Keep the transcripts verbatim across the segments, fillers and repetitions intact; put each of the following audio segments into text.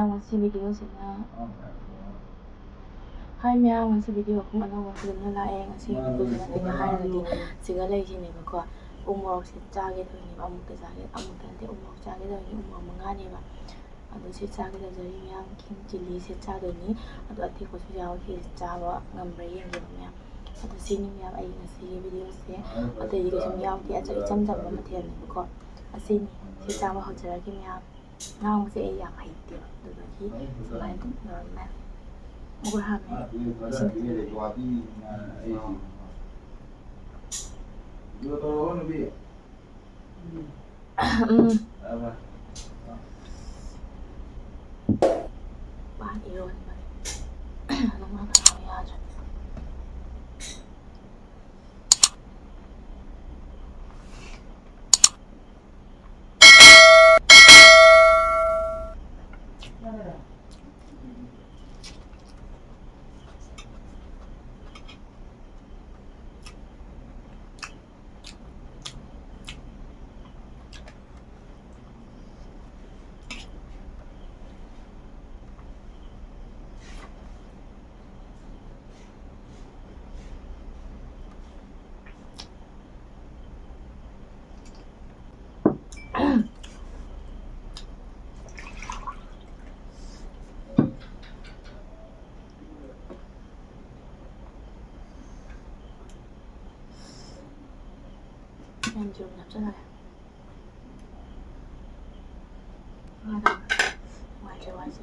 ꯉꯁꯤ ꯚꯤꯗꯤꯑꯣꯁꯤꯅ, ꯍꯥꯏ ꯃꯌꯥꯝ, ꯉꯁꯤ ꯚꯤꯗꯤꯑꯣ ꯑꯃꯨꯛ ꯑꯅꯧꯕ ꯐꯤꯂꯝꯗ ꯂꯥꯛꯑꯦ꯫ ꯉꯁꯤ ꯚꯤꯗꯤꯑꯣꯁꯤꯅ ꯀꯩꯅꯣ ꯍꯥꯏꯔꯒꯗꯤ ꯁꯤꯒ ꯂꯩꯁꯤꯅꯦꯕꯀꯣ꯫ ꯎ ꯃꯣꯔꯣꯛꯁꯦ ꯆꯥꯒꯦ ꯇꯧꯅꯦꯕ, ꯑꯃꯨꯛꯇ ꯆꯥꯒꯦ, ꯑꯃꯨꯛꯇ ꯅꯠꯇꯦ, ꯎ ꯃꯣꯔꯣꯛ ꯆꯥꯒꯦ ꯇꯧꯅꯤ, ꯎ ꯃꯣꯔꯣꯛ ꯃꯉꯥꯅꯦꯕ꯫ ꯑꯗꯣ ꯁꯤ ꯆꯥꯒꯦ ꯇꯧꯖꯔꯤ ꯃꯌꯥꯝ꯫ ꯀꯤꯡ ꯆꯤꯜꯂꯤꯁꯦ ꯆꯥꯗꯣꯏꯅꯤ꯫ ꯑꯗꯣ ꯑꯇꯦꯛꯄꯁꯨ ꯌꯥꯎꯏ, ꯁꯤꯁꯦ ꯆꯥꯕ ꯉꯝꯕ꯭ꯔꯥ ꯌꯦꯡꯒꯦꯕ ꯃꯌꯥꯝ꯫ ꯑꯗꯣ ꯁꯤꯅꯤ ꯃꯌꯥꯝ ꯑꯩ ꯉꯁꯤꯒꯤ ꯚꯤꯗꯤꯑꯣꯁꯦ꯫ ꯑꯇꯩꯗꯤ ꯀꯩꯁꯨꯝ ꯌꯥꯎꯗꯦ, ꯑꯆꯝ, ꯏꯆꯝ ꯆꯝꯕ ꯃꯊꯦꯜꯅꯦꯕꯀꯣ꯫ ꯑꯁꯤꯅꯤ꯫ ꯁꯤ ꯆꯥꯕ ꯍꯧꯖꯔꯒꯦ ꯃꯌꯥꯝ꯫ ꯉꯥꯡꯕꯁꯦ ꯑꯩ ꯌꯥꯝ ꯍꯩꯇꯦꯕ, ꯑꯗꯨꯗꯨꯒꯤ ꯁꯨꯃꯥꯏꯅ ꯑꯗꯨꯝ ꯅꯣꯔꯃꯦꯜ꯫ ꯃꯈꯨꯠ ꯍꯥꯝꯃꯦ꯫ ꯏꯁꯤꯡ ꯊꯛꯆꯤꯜꯂꯦ꯫ ꯎꯝ꯫ ꯄꯥꯟ ꯏꯔꯣꯟꯕꯅꯦ꯫ ꯑꯗꯨꯝ ꯌꯥꯗ꯭ꯔꯦ꯫ ꯌꯥꯝ ꯆꯨꯝꯅ ꯍꯥꯞꯆꯜꯂꯒꯦ꯫ ꯅꯨꯡꯉꯥꯏꯇ꯭ꯔꯦ ꯋꯥꯏꯁꯦ꯫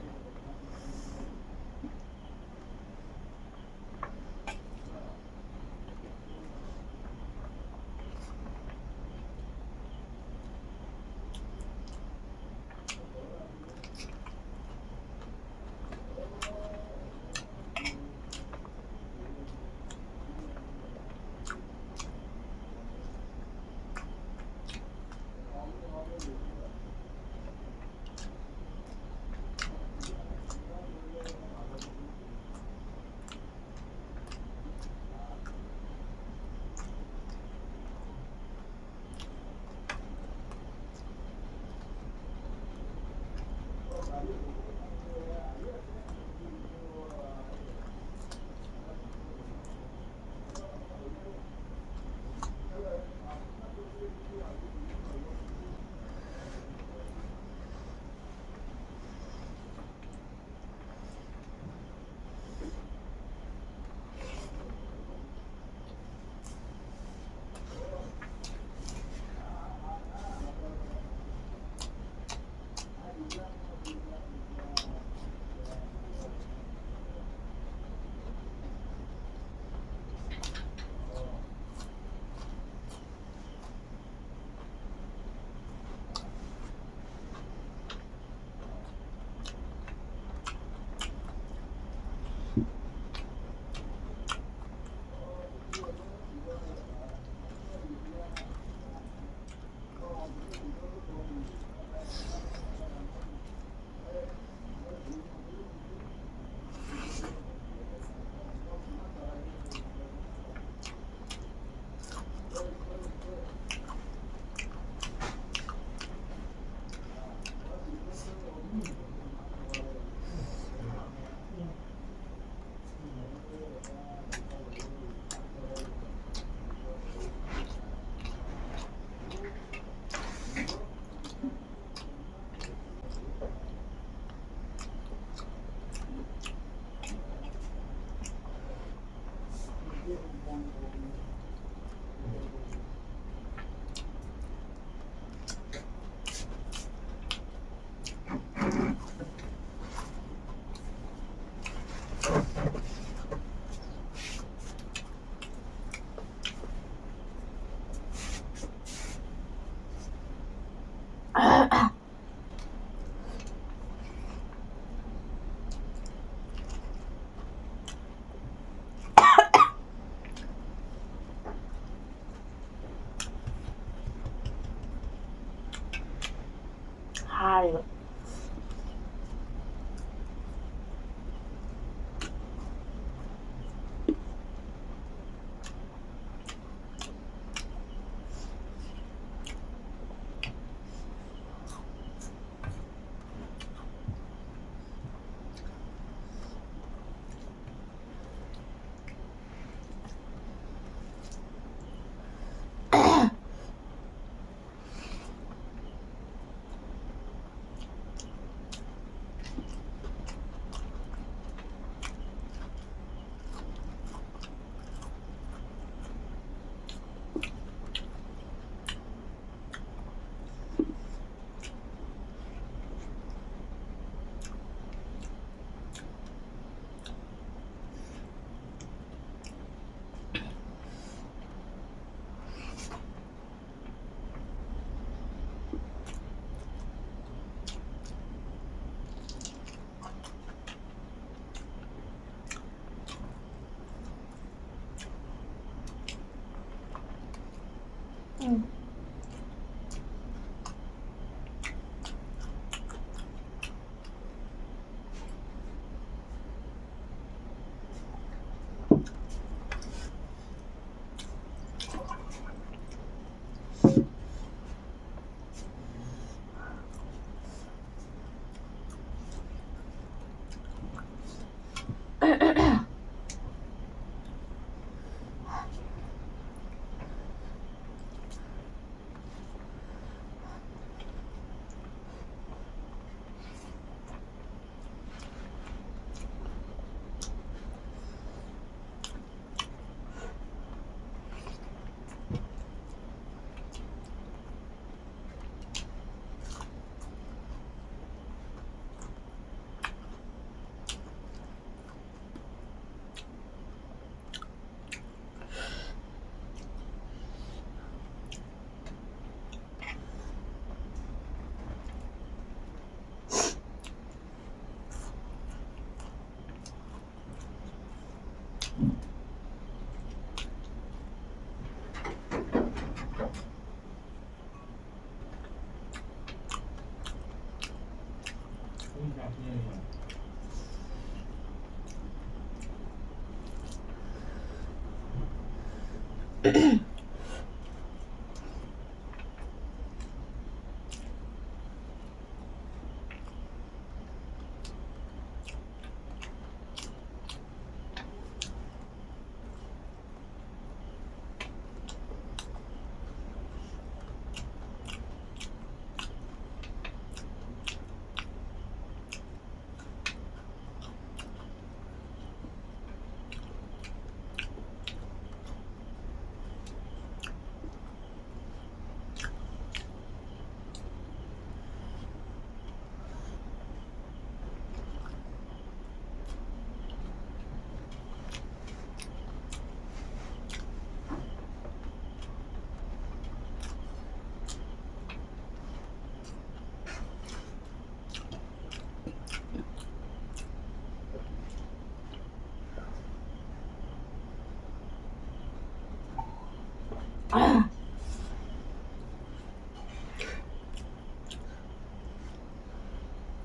ꯍꯥꯏꯕ꯫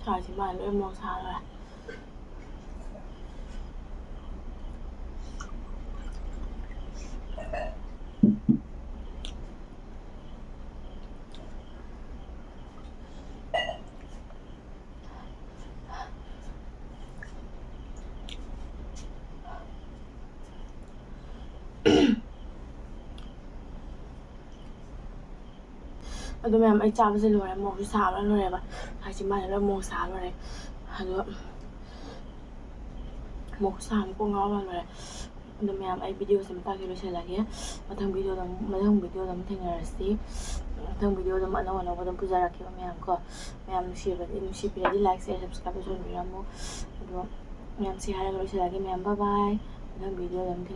ꯁꯥꯁꯤ ꯃꯥ ꯂꯣꯏ ꯃꯣꯔꯣꯛ ꯁꯥ ꯂꯣꯏꯔꯦ꯫ ꯑꯗꯨ ꯃꯌꯥꯝ ꯑꯩ ꯆꯥꯕꯁꯦ ꯂꯣꯏꯔꯦ, ꯃꯣꯔꯣꯛꯁꯨ ꯁꯥꯕꯅ ꯂꯣꯏꯔꯦꯕ꯫ ꯍꯥꯏꯁꯦ ꯃꯥꯅ ꯂꯣꯏ ꯃꯣꯔꯣꯛ ꯁꯥꯕ ꯂꯣꯏꯔꯦ꯫ ꯑꯗꯣ ꯃꯣꯔꯣꯛ ꯁꯥꯕꯅ ꯀꯣꯛ ꯉꯥꯎꯕꯅ ꯂꯣꯏꯔꯦ꯫ ꯑꯗꯣ ꯃꯌꯥꯝ ꯑꯩ ꯚꯤꯗꯤꯑꯣꯁꯦ ꯃꯇꯥꯡꯁꯦ ꯂꯣꯏꯁꯤꯜꯂꯒꯦ꯫ ꯃꯊꯪ ꯚꯤꯗꯤꯑꯣꯗ ꯑꯃꯨꯛ, ꯃꯊꯪ ꯚꯤꯗꯤꯑꯣꯗ ꯑꯃꯨꯛ ꯊꯦꯡꯅꯔꯁꯤ꯫ ꯃꯊꯪ ꯚꯤꯗꯤꯑꯣꯗ ꯑꯃꯨꯛ ꯑꯅꯧ ꯑꯅꯧꯕ ꯑꯗꯨꯝ ꯄꯨꯖꯔꯛꯀꯦꯕ ꯃꯌꯥꯝ ꯀꯣ꯫ ꯃꯌꯥꯝ ꯅꯨꯡꯁꯤꯔꯕꯗꯤ, ꯅꯨꯡꯁꯤꯕꯤꯔꯗꯤ like, share, subscribe ꯇꯧꯁꯟꯕꯤꯔꯝꯃꯣ꯫ ꯑꯗꯣ ꯃꯌꯥꯝ ꯁꯤ ꯍꯥꯏꯔꯒ ꯂꯣꯏꯁꯤꯜꯂꯒꯦ ꯃꯌꯥꯝ꯫ Bye bye꯫ ꯃꯊꯪ ꯚꯤꯗꯤꯑꯣꯗ ꯑꯃꯨꯛ ꯊꯦꯡꯅꯔꯁꯤ꯫